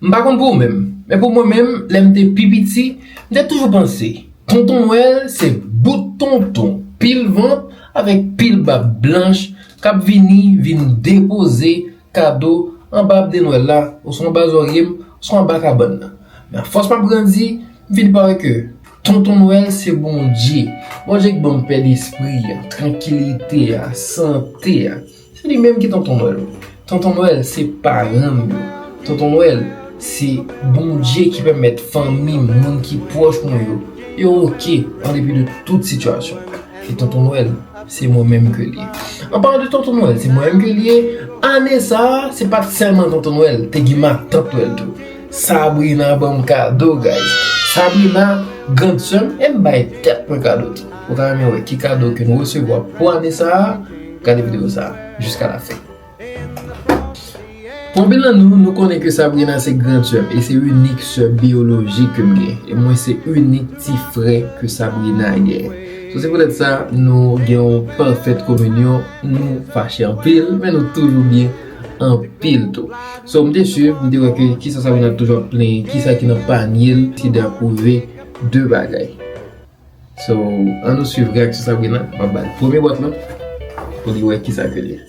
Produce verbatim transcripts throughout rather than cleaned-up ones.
M pa konn pou ou menm, men pou mwen menm, lè m te pi piti, m te toujou panse, Tonton Nwèl se bout tonton, pil vant, avèk pil bab blanch, k ap vini, vin depoze kado anba ab de Nwèl la, oswa anba zòrye m, oswa anba kabann nan. Men afòs m ap grandi, m fini pa wè ke Tonton Nwèl se Bondye. Bondye k ban m pè despri a, trankilite a, sante a. Se li menm ki Tonton Nwèl. Tonton Nwèl se paran m yo. Tonton Nwèl se Bondye ki pèmèt fanmi m, moun ki pwòch mwen yo, yo oke an depi de tout sitiyasyon. E Tonton Nwèl, se mwen menm ke l ye. An palan de Tonton Nwèl, se mwen menm ke l ye. Ane sa a, se pa t sèlman Tonton Nwèl, te gen matant Nwèl tou. Sabrina ban m kado, guys. Sabrina, grann sè m, e m bay tèt mwen kado tou. Ou ta renmen wè ki kado ke nou resevwa pou ane sa a? Gade videyo sa a jiska la fen. Pou anpil nan nou, nou konnen ke Sabrina se grann sè m e se inik sè biyolojik ke m gen. E mwen se inik ti frè ke Sabrina gen. So, se poutèt sa, nou gen yon pafèt kominyon, nou fache anpil, men nou toujou byen anpil tou. So, m te swiv, m te wè ke kisa Sabrina toujou ap plenyen, kisa ki nan panye l, te de apwouve de bagay. So, ann nou swiv reyaksyon Sabrina, m ap ba l premye bwat lan, pou li wè kisa ke l ye.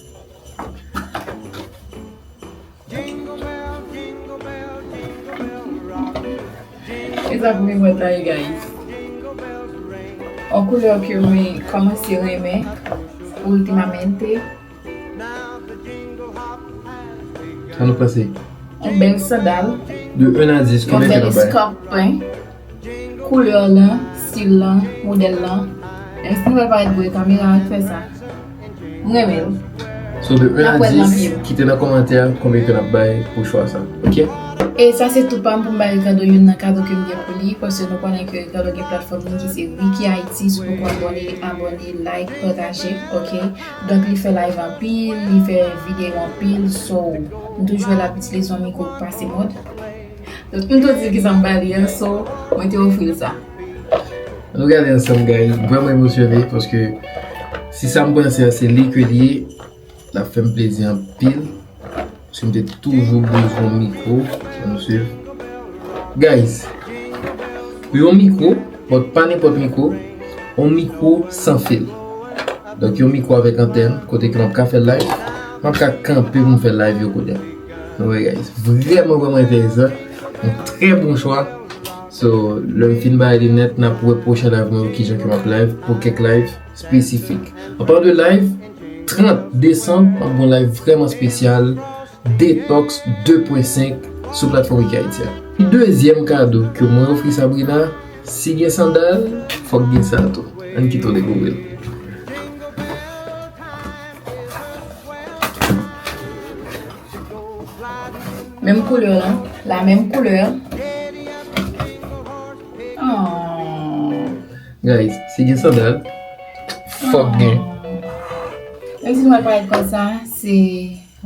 E sa premye bwat la ye, guys. Yon koulè ke mwen kòmanse renmen, últimamente. Sa nou panse? Yon bèl sandal. De un à dix, konbyen ke n ap bay? Yon bèl eskanpen. Koulè lan, stil lan, modèl lan. Menm si nou wè l parèt gwo, e kamera a k fè sa. M renmen l. So, de un à dix, kite nan kòmantè a konbyen ke n ap bay pou chwa sa. Ok? E sa se tout pa m pou m bay Ricardo youn nan kado ke m gen pou li, paske nou konnen ke Ricardo gen platfòm li ki se Ricky Haiti, si w poko abòne, abòne, like, pataje, ok? Donk, li fè live anpil, li fè videyo anpil, so, m toujou wè l ap itilize yon mikwo k pase mòd. Donk, m tou di l kisa m ba li an, so, mwen te ofri l sa. Nou gade ansanm, guys. M vrèman emosyone, paske si sa m panse a se li ke li ye, l ap fè m plezi anpil. Paske m te toujou bezwen yon mikwo. Ann swiv. Guys, yon mikwo, but pa nenpòt mikwo, yon mikwo san fil. Donk, yon mikwo avèk antèn, kote ke m ap ka fè live, m ap ka kanpe pou m fè live yo kounye a. Nou wè, guys, vrèman, vrèman enteresan. Yon trè bon chwa. So, lè m fin bay li nèt, n ap wè pwochen live mwen yo kijan ke m ap live pou kèk live espesifik. An palan de live, trant desanm, m ap gen yon live vrèman espesyal, Detox de pwen senk sou platfòm Ricky Haiti a. Dezyèm kado ke mwen ofri Sabrina, si gen sandal, fòk gen sa tou. Ann kite w dekouvri l. Menm koulè lan, la menm koulè. Oh. Guys, si gen sandal, fòk gen. Menm si nou wè l parèt konsa, se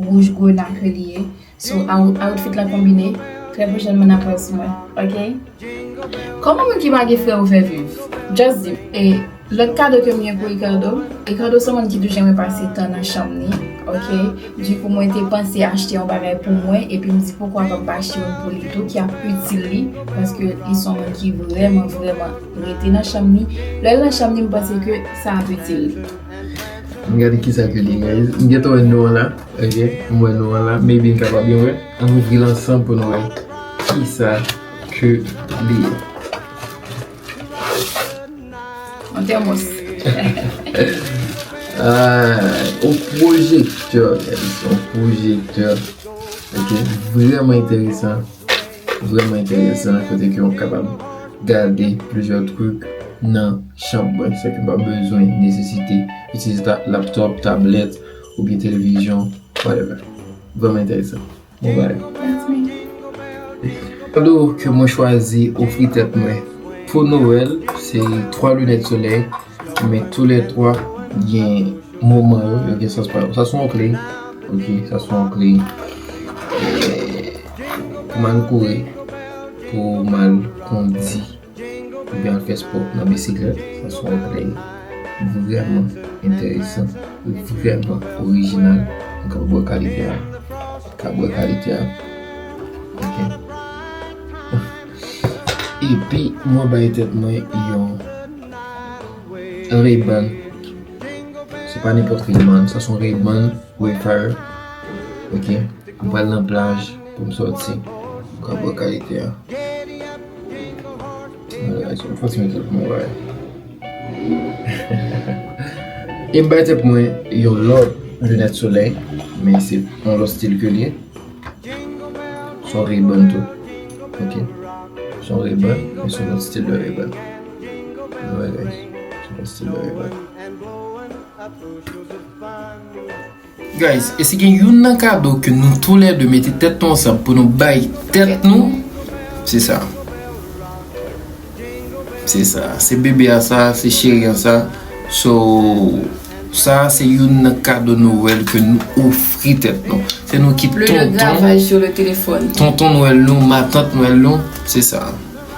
wouj grena ke li ye. So, out- outfit la konbine, trè pwochènman n ap wè l sou mwen, ok? Kòman moun ki pa gen frè ou fè viv? Just di m. E lòt kado ke m gen pou Ricardo, Ricardo se yon moun ki toujou renmen pase tan nan chanm li, ok? Dikou, mwen te panse achte yon bagay pou mwen, epi m di, poukwa pa m pa achte youn pou li tou, ki ap itil li, paske li se yon moun ki vrèman, vrèman rete nan chanm li. Lè l nan chanm li, m panse ke sa ap itil li. M gade kisa ke li, guys. M gentan wè non an la. Ok, m wè non an la. Maybe n ka pa byen wè. Ann ouvri l ansanm pou nou wè kisa ke li ye. Yon tèmòs. Ah, yon pwojektè, guys. Yon pwojektè. Ok, vrèman enteresan. Vrèman enteresan, kote ke w kapab gade plizyè trik nan chanm mwen, san ke m pa bezwen nesesite itilize ta- laptop, tablèt, oubyen televizyon, whatever. Vrèman enteresan. Bon bagay. Kado ke mwen chwazi ofri tèt mwen pou Nwèl, se twa linèt solèy. Men toulètwa gen moman yo, yo gen sans pa yo. Sa se yon kle. Ok, sa se yon kle. Eh, pou m al kouri, pou m al kondi, oubyen al fè spò nan bisiklèt. Sa se yon kle vrèman enteresan, vrèman orijinal. Nou ka wè kalite a. Ka wè kalite a. Ok. Epi mwen bay tèt mwen yon Ray-Ban. Se pa nenpòt Ray-Ban, sa se yon Ray-Ban Wayfarer. Ok, m pral nan plaj pou m sòti. M ka bwè kalite a. Alright, so m fòse mete pou mwen. E m bay tèt mwen yon lòt linèt solèy, men se yon lòt stil ke l ye. Se yon Ray-Ban tou. Ok. Se yon Ray-Ban, men se yon lòt stil de Ray-Ban. Alright, guys. Se yon lòt stil de Ray-Ban. Guys, e si gen youn nan kado ke nou toulède mete tèt nou ansanm pou nou bay tèt nou, se sa. Se sa. Se bebe a sa, se cheri an sa. So, sa se youn nan kado Nwèl ke nou ofri tèt nou. Se nou ki tonton. Plus de gravage sur le téléphone. Tonton Nwèl nou, matant Nwèl nou, se sa.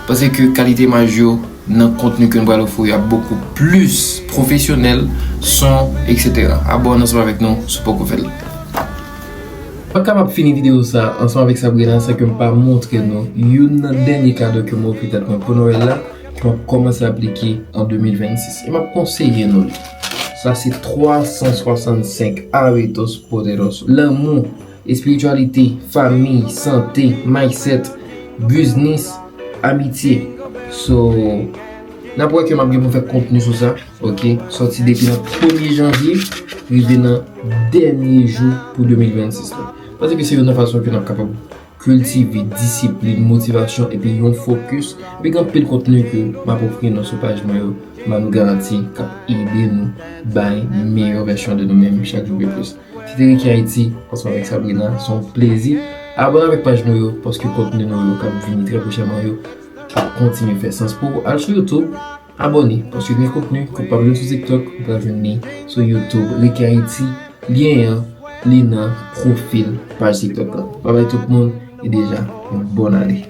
Paske kalite imaj yo nan kontni ke nou pral ofri a bokou plis pwofesyonèl, son, et cetera. Abòne ansanm avèk nou si w poko fè l. M pa kapab fini videyo sa ansanm avèk Sabrina san ke m pa montre nou youn nan dènye kado ke m ofri tèt mwen pou Nwèl la, ke m ap kòmanse aplike an de mil vennsis. E m ap konseye nou li. Sa se twa san swasannsenk Aretos Potatoes. Lanmou, espirityalite, fanmi, sante, mindset, biznis, amitye. So, n ap wè ke m ap gen pou m fè kontni sou sa, ok? Sòti depi nan premye janvye rive nan dènye jou pou de mil vennsis la. Paske se youn nan fason ke n ap kapab kiltive disiplin, motivasyon, epi yon fokis. Epi gen anpil kontni ke m ap ofri nou sou paj mwen yo, m ba nou garanti k ap ede nou bay meyè vèsyon de nou menm chak jou pi plis. Se te Ricky Haiti, ansanm avèk Sabrina, se yon plezi. Abòne avèk paj nou yo, paske kontni nou yo k ap vini trè pwochènman yo ap kontinye fè sans pou ou. Al sou YouTube, abòne, paske gen kontni ke w p ap jwenn sou TikTok, ou pral jwenn li sou YouTube. Ricky Haiti, lyen an, li nan pwofil paj TikTok la. Babay tout moun, e deja, yon bòn ane.